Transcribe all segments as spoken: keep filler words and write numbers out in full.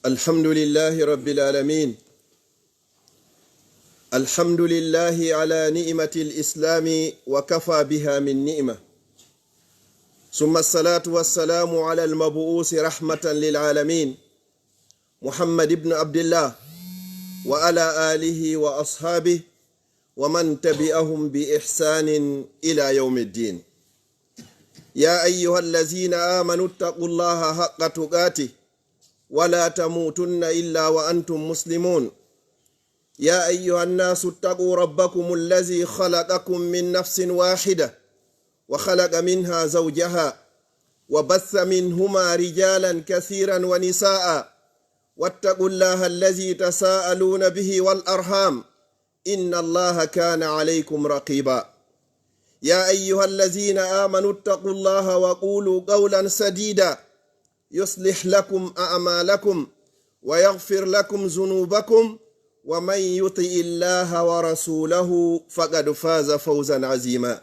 الحمد لله رب العالمين. الحمد لله على نعمة الإسلام وكفى بها من نعمة. ثم الصلاة والسلام على المبعوث رحمة للعالمين محمد بن عبد الله وعلى آله وأصحابه ومن تبعهم بإحسان إلى يوم الدين. يا أيها الذين آمنوا اتقوا الله حق تقاته ولا تموتن إلا وأنتم مسلمون. يا أيها الناس اتقوا ربكم الذي خلقكم من نفس واحدة وخلق منها زوجها وبث منهما رجالا كثيرا ونساء واتقوا الله الذي تساءلون به والأرحام إن الله كان عليكم رقيبا. يا أيها الذين آمنوا اتقوا الله وقولوا قولا سديدا يصلح لكم أعمالكم ويغفر لكم ذنوبكم ومن يطع الله ورسوله فقد فاز فوزا عظيما.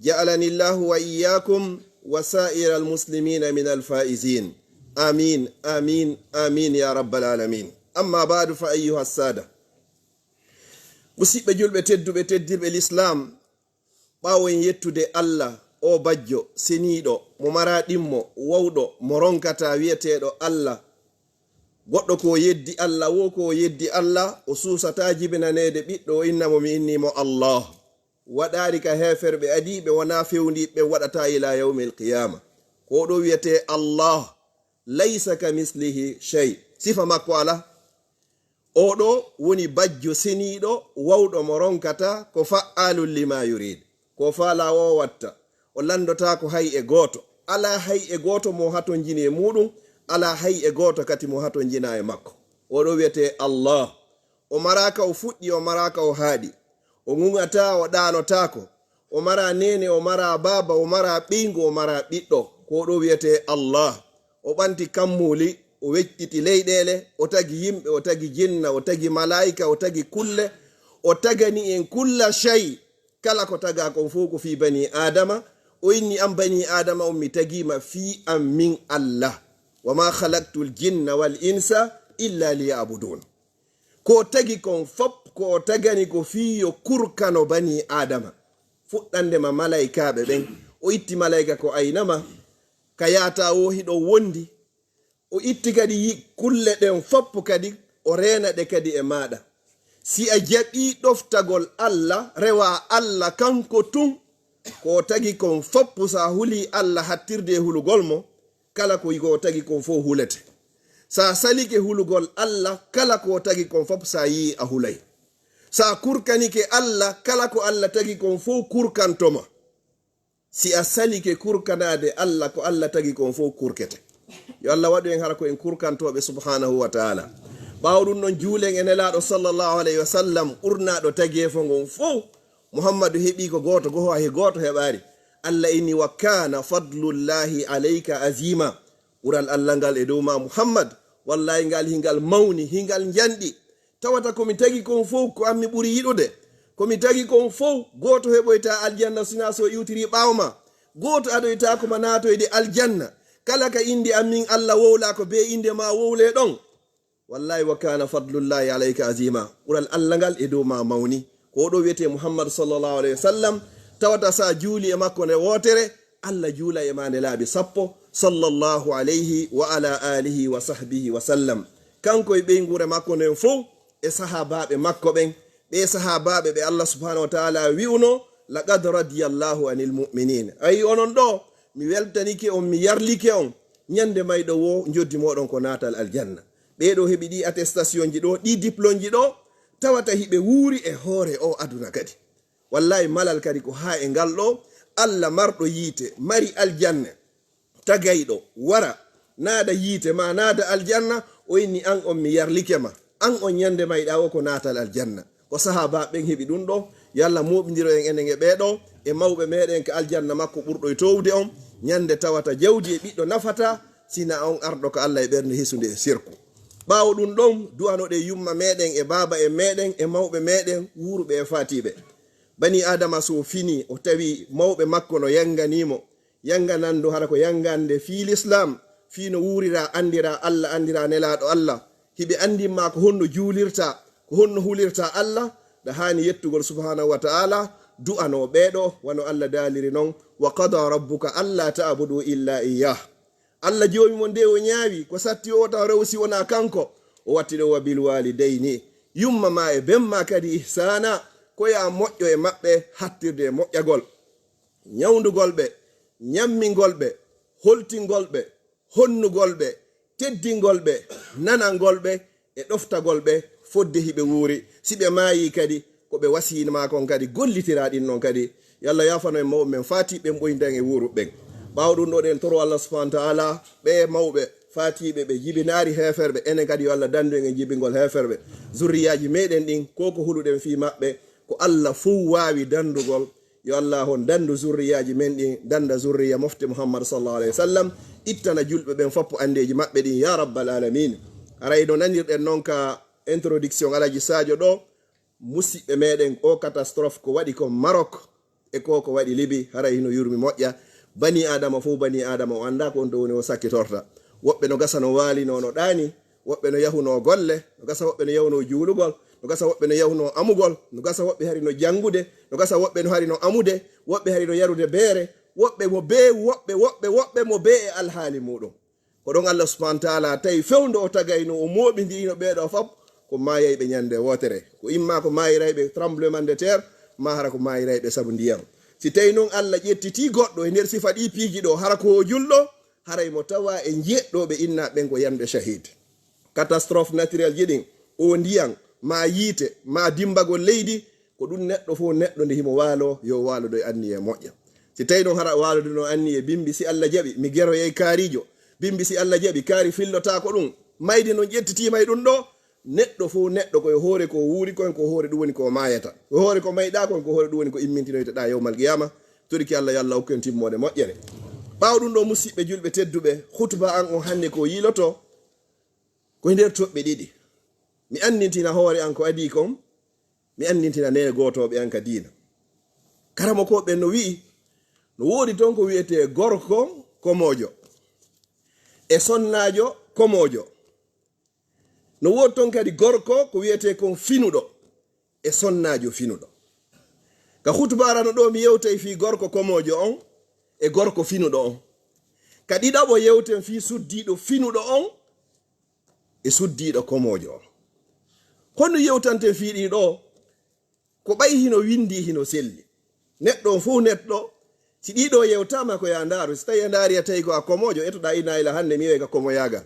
جعلني الله وإياكم وسائر المسلمين من الفائزين. آمين، آمين، آمين يا رب العالمين. أما بعد فأيها السادة. Musiɓɓe julɓe tedduɓe, teddirɓe l'islam, ɓaawo en yettude Allah, o bajjo seniiɗo, mo maraa ɗimmo, wawɗo, mo ronkataa, wi'eteeɗo Allah, goɗɗo ko o yeddi Allah, wo ko o yeddi Allah, o suusataa jibinaneede ɓiɗɗo, o inna mo, mi inni mo Allah. Waɗaari ka heeferɓe adii, ɓe wonaa fewndiiɓe, ɓe waɗataa ilaa yawmil qiyaama. Ko o ɗo wi'etee Allah, laysa ka mislihi shay. Sifa makko alaa. O ɗo woni bajjo seniiɗo, wawɗo mo ronkataa, ko fa'aalun lima yurid. Ko faalaa o watta. O lanndotaako hay e gooto. Alaa hay e gooto mo hatonjini e muuɗum, alaa hay e gooto kadi mo hatonjinaa e makko. O ɗo wi'etee Allah. O maraaka o fuɗɗi, o maraaka o haaɗi. O ŋuŋataa, o ɗaanotaako. O maraa neene, o maraa baaba, o maraa ɓeyngu, o maraa ɓiɗɗo. Ko o ɗo wi'etee Allah. O ɓanti kammuuli, o weƴƴiti leyɗeele, o tagi yimɓe, o tagi jinna, o tagi malaa'ika, o tagi kulle. O tagani en kulla shay. Kala ko tagaa kon fow ko fii banii Aadama. O inni, an banii Aadama on, mi tagii ma fii an min Allah. Wa maa khalaqtul jinna wal insa illa liya'budun. Ko o tagi kon fop, ko o tagani ko fii yo kurkano banii Aadama. Fuɗɗande ma malaykaaɓe ɓen, o itti malayka ko aynama, ka yaataa woo hiɗon wondi. O itti kadi yi-, kulle ɗen fop kadi, o reena ɗe kadi e maaɗa. Si a jaɓii ɗoftagol Alla, rewaa Alla kanko tun, ko o tagi kon fop, sa hulii Alla hattirde e hulugol mo, kala ko o tagi kon fow hulete. Sa salike hulugol Alla, kala ko o tagi kon fop sa yi'i a hulay. Sa kurkanike Alla, kala ko Alla tagi kon fow kurkanto ma. Si a salike kurkanaade Alla, ko Alla tagi kon fow kurkete. Yo Alla waɗu en hara ko en kurkantooɓe subhanahu wa ta'ala. Ɓaawo ɗun ɗon, juulen e Nelaaɗo sallallahu alayhi wa sallam, ɓurnaaɗo tageefo ngon fow. Muhammadu heɓii ko gooto, goho he gooto heɓaari. Alla inni, "Wa kana fadlullahi alayka azima." Ɓural Alla ngal e dow ma Muhammad, wallahi ngal hingal mawni, hingal njanɗi. Tawata ko mi tagi kon fow ko an mi ɓuri yiɗude. Ko mi tagi kon fow, gooto heɓoytaa aljanna sinaa so o iwtirii ɓaawo ma. Gooto adoytaako ma naatoyde aljanna. Kala ka innde an min Alla wowlaa, ko bee innde ma wowlee ɗon. Wallahi, wa kana fadlullahi alayka azima. Ɓural Alla ngal e dow ma mawni. Ko o ɗo wiyetee Muhammad sallallahu alayhi wa sallam. Tawata sa juuli e makko nde wootere, Alla juula e ma nde laabi sappo, sallallahu alayhi wa ala alihi wa sahbihi wa sallam. Kanko e ɓeynguure makko nden fow, e sahaabaaɓe makko ɓen, ɓe sahaabaaɓe ɓe Alla subhanahu wa ta'ala wi'uno, "Laqad radiyallahu anil mu'minin." Ayi onon ɗo, mi weltanike on, mi yarlike on, ñande mayɗo wo njoddi moɗon ko naatal aljanna. Ɓee ɗo heɓi ɗi attestation ji ɗo, ɗi diplôme ji ɗo, tawata hiɓe wuuri e hoore o aduna kadi. Wallahi, malal kadi ko haa e ngal ɗo, Alla marɗo yiite, mari aljanna, tagayɗo, wara, naada yiite, ma naada aljanna, o inni, "An on mi yarlike ma, an on ñande mayɗa o ko naatal aljanna." Ko sahaabaaɓe ɓen heɓi ɗun ɗo, yo Alla mooɓindiro en enen e ɓee ɗo, e mawɓe meɗen ka aljanna makko ɓurɗo e toowde on, ñande tawata jawdi e ɓiɗɗo nafata, sina on arɗo ka Alla e ɓernde hisunde e sirku. Ɓaawo ɗun ɗon, du'anoɗen yumma meɗen e baaba en meɗen e mawɓe meɗen wuuruɓe e faatiiɓe. Bani Aadama so fini, o tawi mawɓe makko no yannganii mo, yannganandu hara ko yanngande fii Lislaam, fii no wuurira, anndira Allah, anndira Nelaaɗo Allah, hiɓe anndin ma ko honno juulirta, ko honno hulirta Allah, ɗa haani yettugol subhaanahu wa ta'ala, du'ano ɓeeɗo, wano Allah daaliri non, "Wa qada rabbuka alla ta'budu illa iyyah." Allah Joomi mon de o ñaawi, ko satti o tan rew si wonaa kanko, o watti ɗo, "Wa bil walidayni." Yumma ma e ben ma kadi ihsaana, ko ya moƴƴo e maɓɓe, hattirde e moƴƴagol. Ñawndugol ɓe, ñammingol ɓe, holtingol ɓe, honnugol ɓe, teddingol ɓe, nanangol ɓe, e ɗoftagol ɓe, fodde hiɓe wuuri. Si ɓe maayii kadi, ko ɓe wasiyii ma kon kadi, gollitiraa ɗin non kadi. Yo Allah yaafano en mawɓe men faatiiɓe ɓen, ɓoyda en e wuuruɓe ɓen. Ɓaawo ɗun ɗoo, ɗen toro Allah subhaanahu wa ta'ala, ɓee mawɓe faatiiɓe ɓe jibinaali heeferɓe, enen kadi yo Allah danndu en e jibingol heeferɓe. Zurriyaaji meɗen ɗin, ko ko huluɗen fii maɓɓe, ko Allah fow waawi danndugol. Yo Allah on danndu zurriyaaji men ɗin, dannda zurriya mofte Muhammad sallallahu alayhi wa sallam, ittana julɓe ɓen foppo anndeeji maɓɓe ɗin, ya rabbal alamin. Haray no nanirɗen non ka introduction Alaji Sadio ɗoo, musiɓɓe meɗen, o catastrophe ko waɗi kon Maroc, e ko ko waɗi Libi, haray hino yurmi moƴƴa. Bani Aadama fow, bani Aadama o anndaa ko on to woni o sakkitorta. Woɓɓe no gasa no waalino no ɗaani, woɓɓe no yahunoo golle, no gasa woɓɓe no yahunoo juulugol, no gasa woɓɓe no yahunoo amugol, no gasa woɓɓe hari no janngude, no gasa woɓɓe no hari no amude, woɓɓe hari no yarude beere, woɓɓe mo bee, woɓɓe, woɓɓe, woɓɓe mo bee e alhaali muuɗum. Ko ɗon Allah subhaanahu wa ta'ala tawi fewndo o tagayno, o mooɓindirino ɓeeɗo fop, ko maayayɓe ñande wootere. Ko imma ko maayirayɓe tremblement de terre, maa hara ko maayirayɓe sabu ndiyam. Si tawi non Allah ƴettitii goɗɗo e nder sifa ɗii piiji ɗoo, hara ko o julɗo, haray mo tawa e njeeɗɗooɓe inna ɓen ko yande shahid. Catastrophe naturel ji ɗin, o ndiyam, maa yiite, maa dimbagol leydi, ko ɗum neɗɗo fof neɗɗo nde himo waalo, yo waalodo e anniye moƴƴa. Si tawi ɗon hara waaloduno anniye bimbi, si Allah jaɓi, mi geroyay kaarijo, bimbi si Allah jaɓi, kaari fillotaako ɗum, mayde non ƴettitiima e ɗum ɗo, neɗɗo fof neɗɗo ko e hoore ko wuuri kon, ko hoore ɗum woni ko maayata. Ko hoore ko mayɗa kon, ko hoore ɗum woni ko immintinoyteɗa yawmal qiyama. Toriki Allah, yo Allah hokku en timmoode moƴƴere. Ɓaawo ɗum ɗo, musiɓɓe julɓe tedduɓe, khutba an on hannde ko yiiloto, ko e nder toɓɓe ɗiɗi. Mi anndintina hoore an ko adii kon, mi anndintina neene gootooɓe an ka diina. Karamokooɓe ɓen no wi'i, no woodi ton ko wi'etee gorko komoojo e sonnaajo komoojo. No woodi ton kadi gorko ko wi'etee kon finuɗo e sonnaajo finuɗo. Ka khutba arano ɗo, mi yewtay fii gorko komoojo on e gorko finuɗo on. Ka ɗiɗaɓo, yewten fii suddiiɗo finuɗo on e suddiiɗo komoojo on. Honno yewtanten fii ɗii ɗo? Ko ɓay hino windi, hino selli. Neɗɗo on fof neɗɗo, si ɗii ɗo yewtaama ko ya ndaaru, si tawi a ndaari a tawi ko a komoojo, etoɗa inna ila hannde mi yi'ay ka komoyaagal.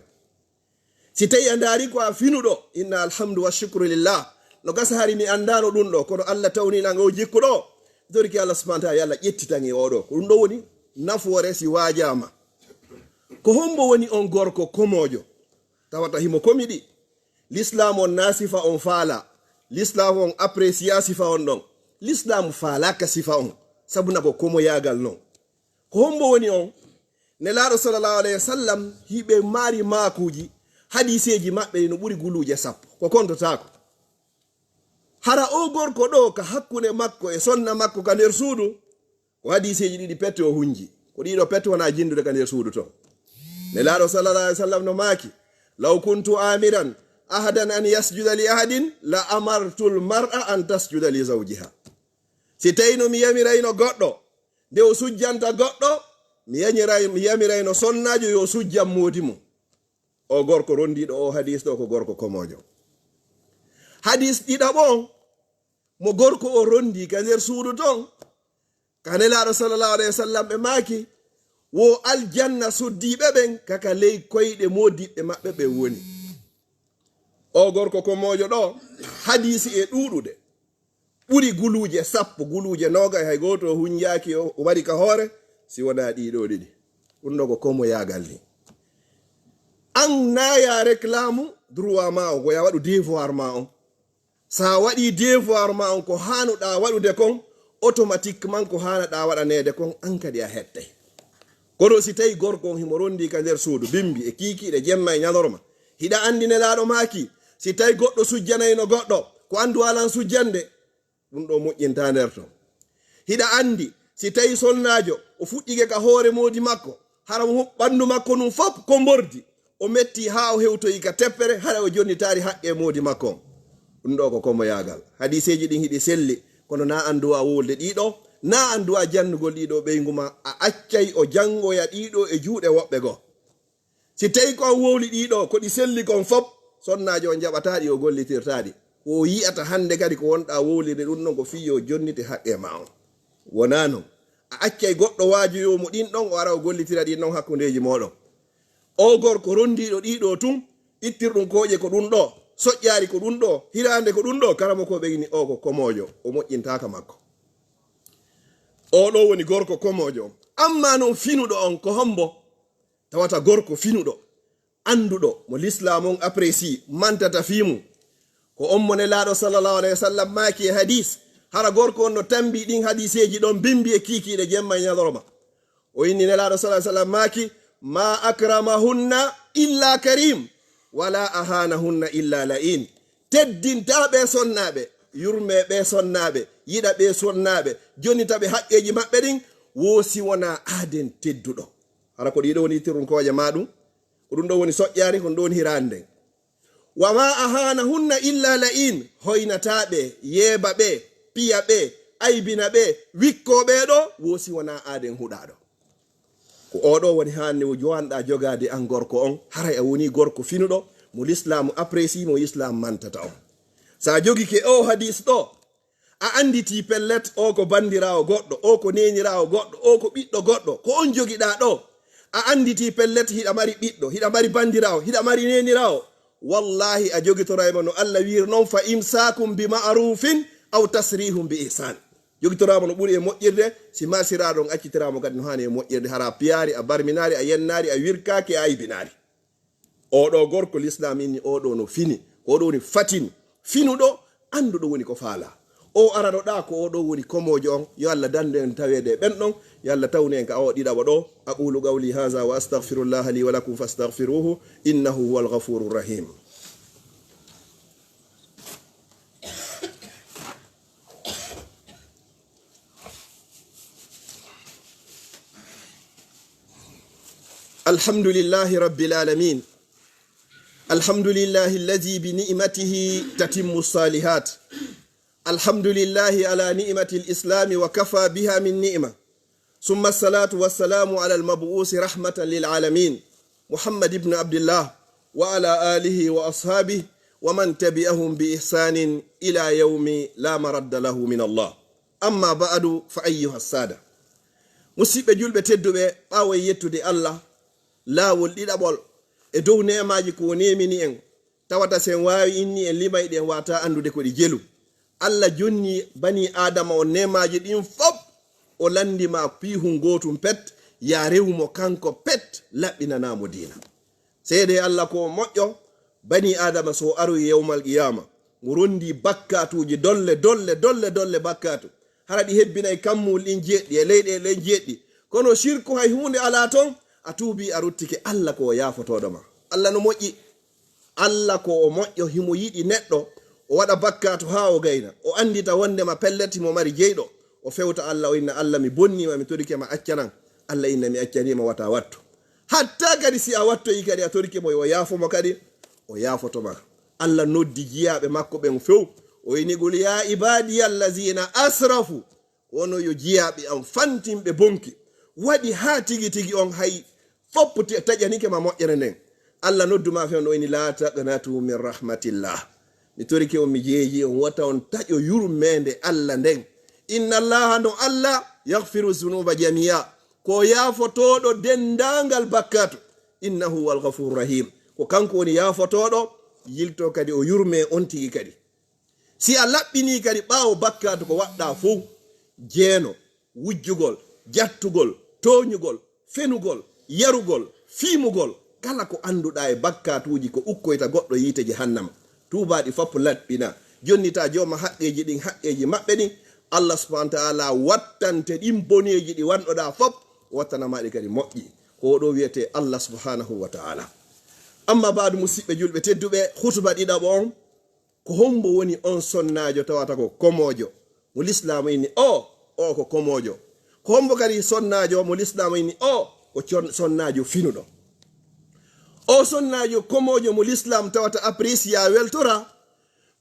Si tawi a ndaari ko a finuɗo, inna alhamdu wa shukru lillah. No gasa hari mi anndaano ɗum ɗo, kono Allah tawni lan o jikku ɗo. Dorki Allah subhanahu wa ta'ala, yo Allah ƴettitan e oɗo. Ko ɗum ɗo woni nafoore si waajaama. Ko hombo woni on gorko komoojo? Tawata himo komiɗi. Lislaam on na sifa on faala. Lislaam on apprécia sifa on ɗon. Lislaam faalaaka sifa on. Sabu na ko komoyaagal non. Ko hombo woni on? Nelaaɗo sallallahu alayhi wa sallam, hiɓe mari maakuuji, hadiiseeji maɓɓe no ɓuri guluuje sappo. Ko kontotaako. Hara o gorko ɗo ka hakkunde makko e sonna makko ka nder suudu, ko hadiiseeji ɗiɗi pette o hunji. Ko ɗiɗo pette wona jindude ka nder suudu ton. Nelaaɗo sallallahu alayhi wa sallam no maaki, "Law kuntu amiran ahadan an yasjuda li ahadin la amartul mar'a an tasjuda li zawjiha." Si tawi no mi yamirayno goɗɗo, nde o sujjanta goɗɗo, mi yañiray-, mi yamirayno sonnaajo yo sujjan moodi mum. O gorko rondiiɗo o hadiis ɗo ko gorko komoojo. Hadiis ɗiɗaɓo on, mo gorko o rondi ka nder suudu ton, ka Nelaaɗo sallallahu alayhi wa sallam ɓe maaki, wo aljanna suddiiɓe ɓen, ka ka ley koyɗe moodiɓɓe maɓɓe ɓe woni. O gorko komoojo ɗo, hadiisi e ɗuuɗude. Ɓuri guluuje sappo, guluuje noogay, hay gooto o hunjaaki o, o mari ka hoore, si wonaa ɗii ɗoo ɗiɗi. Ɗum ɗo ko komoyaagal ni. An na ya reklaamu droit ma on, ko ya waɗu devoir ma on. Sa waɗi devoir ma on, ko haanuɗaa waɗude kon, automatiquement ko haanaɗaa waɗaneede kon, an kadi a hettay. Kono si tawi gorko on himo rondi ka nder suudu, bimbi e kiikiiɗe, jemma e ñalorma, hiɗa anndi Nelaaɗo maaki, si tawi goɗɗo sujjanayno goɗɗo, ko anndu alan sujjande, ɗum ɗo moƴƴinta nder ton. Hiɗa anndi, si tawi sonnaajo, o fuɗɗike ka hoore moodi makko, Hara mo ɓanndu makko ndun fof ko mbordi. O metti haa o hewtoyi ka teppere, hara o jonnitaali haqqe moodi makko on. Ɗun ɗoo ko komoyaagal. Hadiiseeji ɗin hiɗi selli, kono na an duwaa wowlude ɗii ɗoo, na an duwaa jannugol ɗii ɗoo ɓeyngu maa, a accay o janngoya ɗii ɗoo e juuɗe woɓɓe goo. Si tawi ko an wowli ɗii ɗoo, ko ɗi selli kon fof, sonnaajo on jaɓataa ɗi, o gollitirtaa ɗi. Ko o yi'ata hannde kadi ko wonɗaa wowlirde ɗun ɗon ko fii yo jonnite haqqe maa on. Wonaa non. A accay goɗɗo waajoyoo mo ɗin ɗon, o ara o gollitira ɗin ɗon hakkundeeji mooɗon. Oo gorko ronndiiɗo ɗii ɗoo tun, ittirɗun kooƴe ko ɗun ɗoo, soƴƴaari ko ɗun ɗoo, hiraande ko ɗun ɗoo, karamokooɓe inni oo ko komoojo, o moƴƴintaaka makko. Oo ɗoo woni gorko komoojo on. Ammaa non finuɗo on ko hombo? Tawata gorko finuɗo, annduɗo, mo lislaam on apprécie, mantata fii mun. Ko on mo Nelaaɗo sallallahu alayhi wa sallam maaki e hadiis, hara gorko on no tambii ɗin hadiiseeji ɗon bimbi e kiikiiɗe jemma e ñalorma. O inni Nelaaɗo sallallahu alayhi wa sallam maaki, "Ma akramahunna illa karim, wala ahanahunna illa la'in." Teddintaa ɓee sonnaaɓe, yurmee ɓee sonnaaɓe, yiɗa ɓee sonnaaɓe, jonnita ɓe haqqeeji maɓɓe ɗin, woo si wonaa aaden tedduɗo. Hara ko ɗii ɗoo woni ittirɗun kooƴe maa ɗun? Ko ɗun ɗoo woni soƴƴaari, ko ɗun ɗoo woni hiraande nden. "Wa ma ahanahunna illa la'in", hoynataa ɓe, yeeba ɓe, piya ɓe, aybina ɓe, wikkoo ɓee ɗoo, woo si wonaa aaden huɗaaɗo. Ko oo ɗoo woni haani o jowanɗaa jogaade an gorko on, haray a wonii gorko finuɗo, mo lislaamu apprécie, mo lislaamu mantata on. Sa jogike oo hadiis ɗoo, a annditi pellet, oo ko banndiraawo goɗɗo, oo ko neeniraawo goɗɗo, oo ko ɓiɗɗo goɗɗo, ko on jogiɗaa ɗoo. A annditi pellet, hiɗa mari ɓiɗɗo, hiɗa mari banndiraawo, hiɗa mari neeniraawo. Wallaahi, a jogitoray mo no Allah wiiri non, "Fa imsaakum bi ma'rufin aw tasrihum bi ihsan." Jogitoraa mo no ɓuri e moƴƴirde, si marsiraaɗo on accitiraa mo kadi no haani e moƴƴirde, hara a piyaali, a barminaali, a yennaali, a wirkaaki, a aybinaali. Oo ɗoo gorko lislaam inni oo ɗoo no fini, ko oo ɗoo woni fatini, finuɗo, annduɗo woni ko faalaa. Oo arano ɗaa ko oo ɗoo woni komoojo on, yo Allah dandu en taweede e ɓen ɗon, yo Allah tawnu en ka oo ɗiɗaɓo ɗoo. Aqulu qawli haza wa astaghfirullaha li wa lakum fastaghfiruhu, innahu huwal ghafurur rahim. الحمد لله رب العالمين. الحمد لله الذي بنعمته تتم الصالحات. الحمد لله على نعمة الإسلام وكفى بها من نعمة. ثم الصلاة والسلام على المبعوث رحمة للعالمين محمد بن عبد الله وعلى آله وأصحابه ومن تبعهم بإحسان إلى يوم لا مرد له من الله. Amma ba'adu, fa ayyuha saada. Musiɓɓe julɓe tedduɓe, ɓaawo e yettude Allah, laawol ɗiɗaɓol e dow neemaaji ko o neemini en, tawata si en waawi inni en limay ɗi en waawataa anndude ko ɗi jelu. Allah jonni banii Aadama on neemaaji ɗin fof, o lanndi ma piihun gootun pet, yaa rewu mo kanko pet, laɓɓinanaa mo diina. Seedee Allah ko o moƴƴo, banii Aadama so o aroyi yawmal qiyaama, mo ronndii bakkaatuuji dolle, dolle, dolle, dolle bakkaatu. Hara ɗi hebbinay kammuuli ɗin jeeɗiɗi e leyɗeele ɗen jeeɗiɗi. Kono sirku hay huunde alaa ton, a tuubii a ruttike Allah ko o yaafotooɗo ma. Allah no moƴƴi. Allah ko o moƴƴo, himo yiɗi neɗɗo, o waɗa bakkaatu haa o gayna. O anndita wonndema pellet himo mari jeyɗo. O fewta Allah, o inna Allah, "Mi bonnii ma, mi torike ma, accanan." Allah inna, "Mi accanii ma, wata wattu." Hatta kadi si a wattoyi kadi a torike mo, yo yaafo mo kadi, o yaafoto ma. Allah noddi jiyaaɓe makko ɓen few, o ini, "Qul ya ibadiya allazina asrafu." Kono yo jiyaaɓe am fantinɓe bonki, waɗi haa tigi tigi on hay foppu te-, taƴanike ma moƴƴere nden. Allah noddu ma few, o ini, "La taqnatu min rahmatillah." Mi torike on, mi jeeji on, wata on taƴo yurmeende Allah nden. "Inna Allaha", no Allah, "yaghfiru zunuba jamia." Ko yaafotooɗo denndaangal bakkaatu. "Innahu huwal ghafurur rahim." Ko kanko woni yaafotooɗo, yilto kadi o yurme on tigi kadi. Si a laɓɓinii kadi ɓaawo bakkaatu ko waɗɗaa fow, jeeno, wujjugol, jattugol, tooñugol, fenugol, yarugol, fiimugol, kala ko annduɗaa e bakkaatuuji ko ukkoyta goɗɗo yiite jahannama. Tuubaa ɗi fop laɓɓinaa. Jonnitaa jooma haqqeeji ɗin, haqqeeji maɓɓe ɗin. Allah subhanahu wa ta'ala wattante ɗin boneeji ɗi wannoɗaa fop, o wattana maa ɗi kadi moƴƴi. Ko o ɗoo wiyetee Allah subhanahu wa ta'ala. Amma baadu, musiɓɓe julɓe tedduɓe, hutuba ɗiɗaɓo on, ko hombo woni on sonnaajo tawata ko komoojo mo lislaamu inni o, o ko komoojo? Ko hombo kadi sonnaajo mo lislaamu inni o, o con- sonnaajo finuɗo. O sonnaajo komoojo mo lislaam tawata apprécier weltora,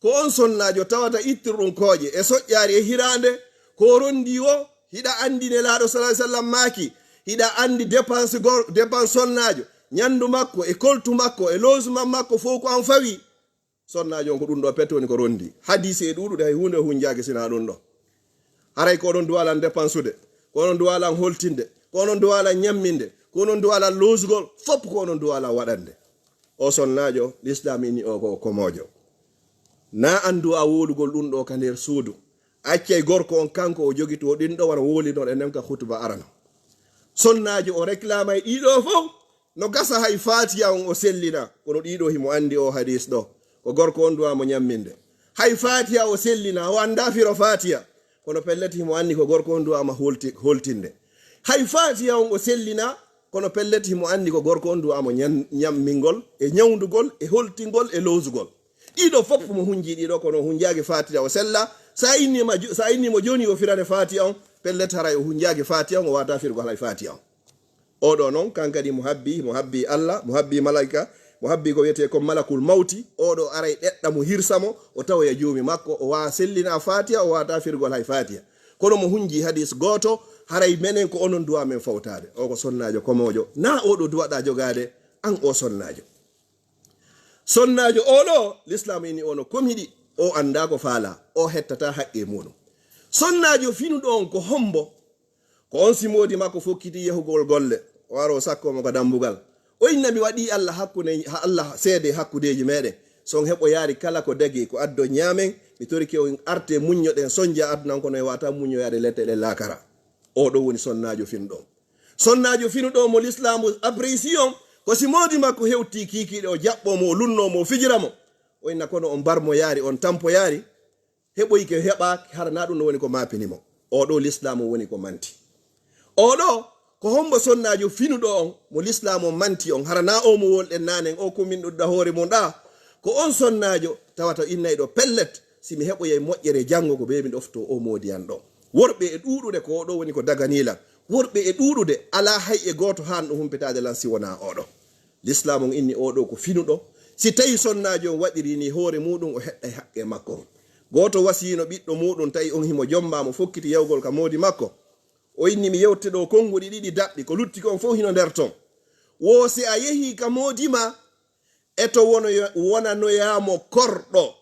ko on sonnaajo tawata ittirɗum kooƴe e soƴƴaari e hiraande, ko rondi o, hiɗa anndi Nelaaɗo sallallahu alaihi wasallam maaki, hiɗa anndi dépense gor-, dépense sonnaajo, ñanndu makko e koltu makko e logement makko fof ko an fawi. Sonnaajo on ko ɗum ɗo pet woni ko rondi. Hadiise e ɗuuɗude hay huunde o hunjaaki sinaa ɗum ɗo. Haray ko onon duwalan dépensude, ko onon duwalan holtinde, ko onon duwalan ñamminde, ko onon duwalan loosugol, fof ko onon duwalan waɗande. O sonnaajo, lislaam ini o ko komoojo. Na anndu a wowlugol ɗum ɗo ka nder suudu. Accay gorko on kanko o jogito ɗin ɗo wano wowlinoɗen nen ka hutuba arano. Sonnaajo o réclame e ɗiɗo fof, no gasa hay faatiya on o sellina, kono ɗiɗo himo anndi o hadiis ɗo. Ko gorko on duwa mo ñamminde. Hay faatiya o sellina, o annda firo faatiya. Kono pellet himo anndi ko gorko on duwa ma holti-, holtinde. Hay faatiya on o sellina, kono pellet himo anndi ko gorko on duwa mo ñan-, ñammingol, e ñawndugol, e holtingol, e lowsugol. Ɗiɗo fof mo hunji ɗiɗo, kono o hunjaaki faatiya o sella. Sa inni ma ju-, sa inni mo jooni o firane faatiya on, pellet haray o hunjaaki faatiya on, o wata firgol hay faatiya on. Oɗo non, kan kadi mo habbi, mo habbi Allah, mo habbi malaika, mo habbi ko wiyetee ko malakul mawti. Oɗo aray ɗeɗɗa mo hirsa mo, o tawoya joomi makko, o waa sellina faatiya, o wata firgol hay faatiya. Kono mo hunji hadis gooto, haray menen ko onon duwa men fawtaade. O ko sonnaajo komoojo, na oɗo duwaɗa jogaade, an o sonnaajo. Sonnaajo oɗo, lislaam ini ono komiɗi, o annda ko faala, o hettata haqqe muɗum. Sonnaajo finuɗo on ko hombo? Ko on si moodi makko fokkiti yahugol golle, o waro sakko mo ka dambugal. O inna mi waɗi Allah hakkunde, ha Allah seede hakkudeji meɗen. Son heɓo yaari kala ko dagi ko addo ñaamen, mi torike on arte muññoɗen sonja aduna on kono e wata muññoyaade lette ɗen laakara. O ɗo woni sonnaajo finuɗo on. Sonnaajo finuɗo mo lislaamu apprécie on, ko si moodi makko hewti kiikiiɗe o jaɓɓo mo, o lunno mo, o fijira mo. O inna kono on barmo yaari, on tampo yaari. Heɓoyke heɓaaki, hara na ɗum ɗo woni ko maapini mo. O ɗo lislaamu woni ko manti. O ɗo ko hombo sonnaajo finuɗo on, mo lislaamu on manti on, hara na o mo wolɗen nanen, o ko min ɗudda hoore mum ɗa. Ko on sonnaajo tawata innay ɗo pellet, si mi heɓoyay moƴƴere janngo ko bee mi ɗofto o moodi an ɗo. Worɓe e ɗuuɗude ko o ɗo woni ko daganilan. Worɓe e ɗuuɗude alaa hay e gooto haanɗo humpitaade lan si wonaa o ɗo. Lislaam on inni oo ɗoo ko finuɗo. Si tawi sonnaajo on waɗiri ni hoore muuɗum, o heɓɗay haqqe makko on. Gooto wasiyino ɓiɗɗo muuɗum, tawi on himo jomba mo fokkiti yawgol ka moodi makko. O inni, mi yewte ɗoo konnguɗi ɗiɗi daɓɓi, ko lutti kon fof hino nder ton. Wo si a yehii ka moodi ma, e to wono-, wonanoyaa mo korɗo,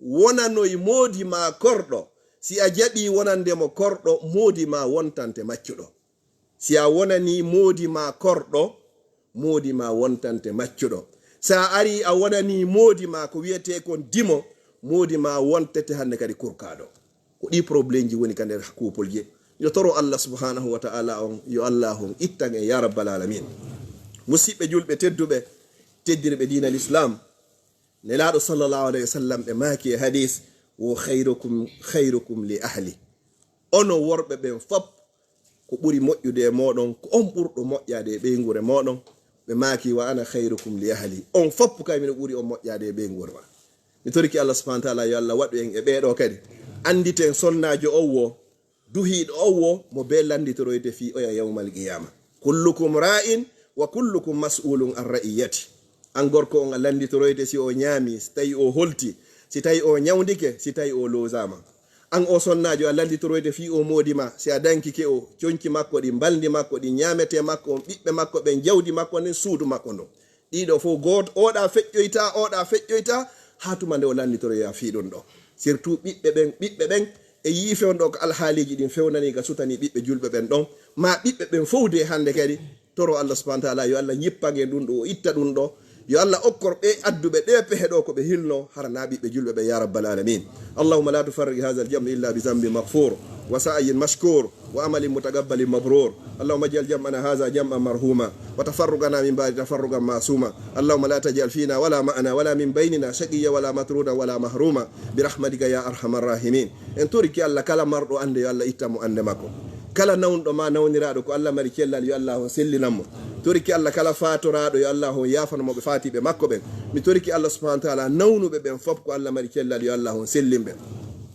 wonanoy moodi ma korɗo. Si a jaɓii wonande mo korɗo, moodi ma wontante maccuɗo. Si a wonanii moodi ma korɗo, moodi ma wontante maccuɗo. Si a arii a wonanii moodi ma ko wiyetee kon dimo, moodi ma wontete hannde kadi kurkaaɗo. Ko ɗii problemji woni ka nder kuupolji. Yo toro Allah subhanahu wa ta'ala on, yo Allah on ittan en ya rabbal alamin. Musiɓɓe julɓe tedduɓe, teddirɓe diina l'islam, Nelaaɗo sallallahu alayhi wa sallam ɓe maaki e hadis, wo khayrukum, khayrukum li ahli. Onon worɓe ɓen fop, ko ɓuri moƴƴude e mooɗon, ko on ɓurɗo moƴƴaade e ɓeynguure mooɗon. Ɓe maaki, wa ana khayrukum li ahli. On fop kay, mino ɓuri on moƴƴaade e ɓeynguure ma. Mi toriki Allah subhanahu wa ta'ala, yo Allah waɗu en e ɓee ɗoo kadi. Annditen sonnaajo on wo, duhiiɗo on wo, mo bee lannditoroyte fii oya yawmal qiyama. Kullukum ra'in wa kullukum mas'ulun an ra'iyati. An gorko on a lannditoroyte si o ñaami, si tawi o holti, si tawi o ñawndike, si tawi o loosaama. An o sonnaajo a lannditoroyte fii o moodi ma, si a dankike o, conci makko ɗin, mbalndi makko ɗin, ñaametee makko on, ɓiɓɓe makko ɓen, jawdi makko ndin, suudu makko ndun. Ɗiɗo fof gooto, oɗa feƴƴoyta, oɗa feƴƴoyta, haa tuma nde o lannditoroya fii ɗun ɗo. Surtout ɓiɓɓe ɓen, ɓiɓɓe ɓen, e yiife on ɗo ko alhaaliiji ɗin fewnani ka sutani ɓiɓɓe julɓe ɓen ɗon, ma ɓiɓɓe ɓen fof de hannde kadi, toro Allah subhanahu wa ta'ala, yo Allah ñippan en ɗun ɗo, o itta ɗun ɗo. Yo Allah okkor ɓe adduɓe ɗe pehe ɗo ko ɓe hilno, hara na ɓiɓɓe julɓe ɓe, ya rabbal alamin. اللهم لا تفرق هذا الجمع إلا بذنب مغفور وسعي مشكور وعمل متقبل مبرور. اللهم اجعل جمعنا هذا جمعا مرحوما وتفرقنا من بعده تفرقا معصوما. اللهم لا تجعل فينا ولا معنا ولا من بيننا شقيا ولا مطرودا ولا محروما برحمتك يا أرحم الراحمين. En toriki Allah kala marɗo annde, yo Allah ittan mo annde makko. Kala nawnɗo ma nawniraaɗo, ko Allah mari cellal, yo Allah on sellinan mo. Toriki Allah kala faatoraaɗo, yo Allah on yaafano mo ɓe faatiiɓe makko ɓen. Mi toriki Allah subhanahu wa ta'ala nawnuɓe ɓen fop, ko Allah mari cellal, yo Allah on sellin ɓe.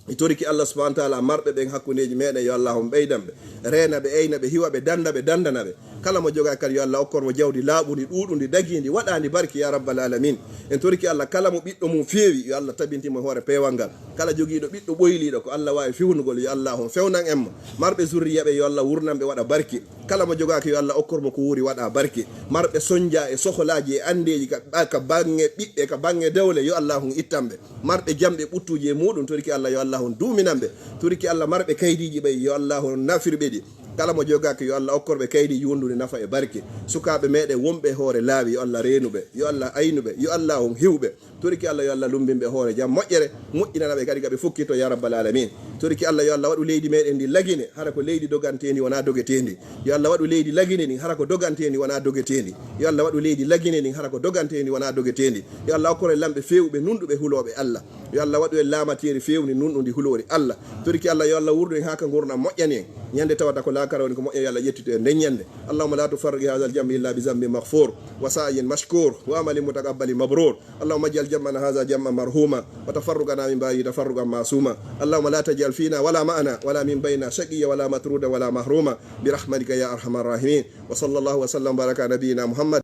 Mi toriki Allah subhanahu wa ta'ala marɓe ɓen hakkundeeji meɗen, yo Allah on ɓeydan ɓe. Reena ɓe, eyna ɓe, hiwa ɓe, danda ɓe, dandana ɓe. Kala mo jogaaki kadi, yo Allah okkor mo jawdi laaɓundi, ɗuuɗundi, dagiindi, waɗaandi barki, ya rabbal alamin. En toriki Allah, kala mo ɓiɗɗo mum feewi, yo Allah tabintin mo e hoore peewal ngal. Kala jogiiɗo ɓiɗɗo ɓoyliiɗo, ko Allah waawi fewnugol, yo Allah on fewnan en mo. Marɓe zurriya ɓe, yo Allah wurnan ɓe waɗa barki. Kala mo jogaaki, yo Allah okkor mo ko wuuri waɗa barki. Marɓe sonja e sohlaaji e anndeeji ka, ka baŋŋe ɓiɓɓe, ka baŋŋe dewle, yo Allah on ittan ɓe. Marɓe jamɗe ɓuttuuji e muuɗum, toriki Allah, yo Allah on duuminan ɓe. Toriki Allah, marɓe kaydiiji ɓe, yo Allah on nafir ɓe ɗi. Kala mo jogaaki, yo Allah okkor ɓe kaydiiji wondude nafa e barke. Sukaaɓe meɗen wonɓe e hoore laawi, yo Allah reenu ɓe, yo Allah aynu ɓe, yo Allah on hiw ɓe. Toriki Allah, yo Allah lumbin ɓe hoore jam moƴƴere, moƴƴinana ɓe kadi ka ɓe fukkito, ya rabbal alamin. Toriki Allah, yo Allah waɗu leydi meɗen ndi Lagine, hara ko leydi doganteendi, wonaa dogeteendi. Yo Allah waɗu leydi Lagine ndin, hara ko doganteendi, wonaa dogeteendi. Yo Allah waɗu leydi Lagine ndin, hara ko doganteendi, wonaa dogeteendi. Yo Allah okkor en lamɓe feewɓe, nunɗuɓe, hulooɓe Allah. Yo Allah waɗu en laamateeri feewndi, nunɗundi, huloori Allah. Toriki Allah, yo Allah wurdu en haa ka ngurndan moƴƴani en. Ñande tawata ko laakara woni ko moƴƴani, yo Allah ƴettitu en nden ñande. اللهم لا تفرق هذا الجمع إلا بذنب مغفور وسعي مشكور وعمل متقبل مبرور. اللهم اجعل جمعنا هذا جمعا مرحوما وتفرقنا من بعده تفرقا معصوما. اللهم لا تجعل فينا ولا معنا ولا من بيننا شقيا ولا مطرودا ولا محروما برحمتك يا أرحم الراحمين. وصلى الله وسلم وبارك على نبينا محمد.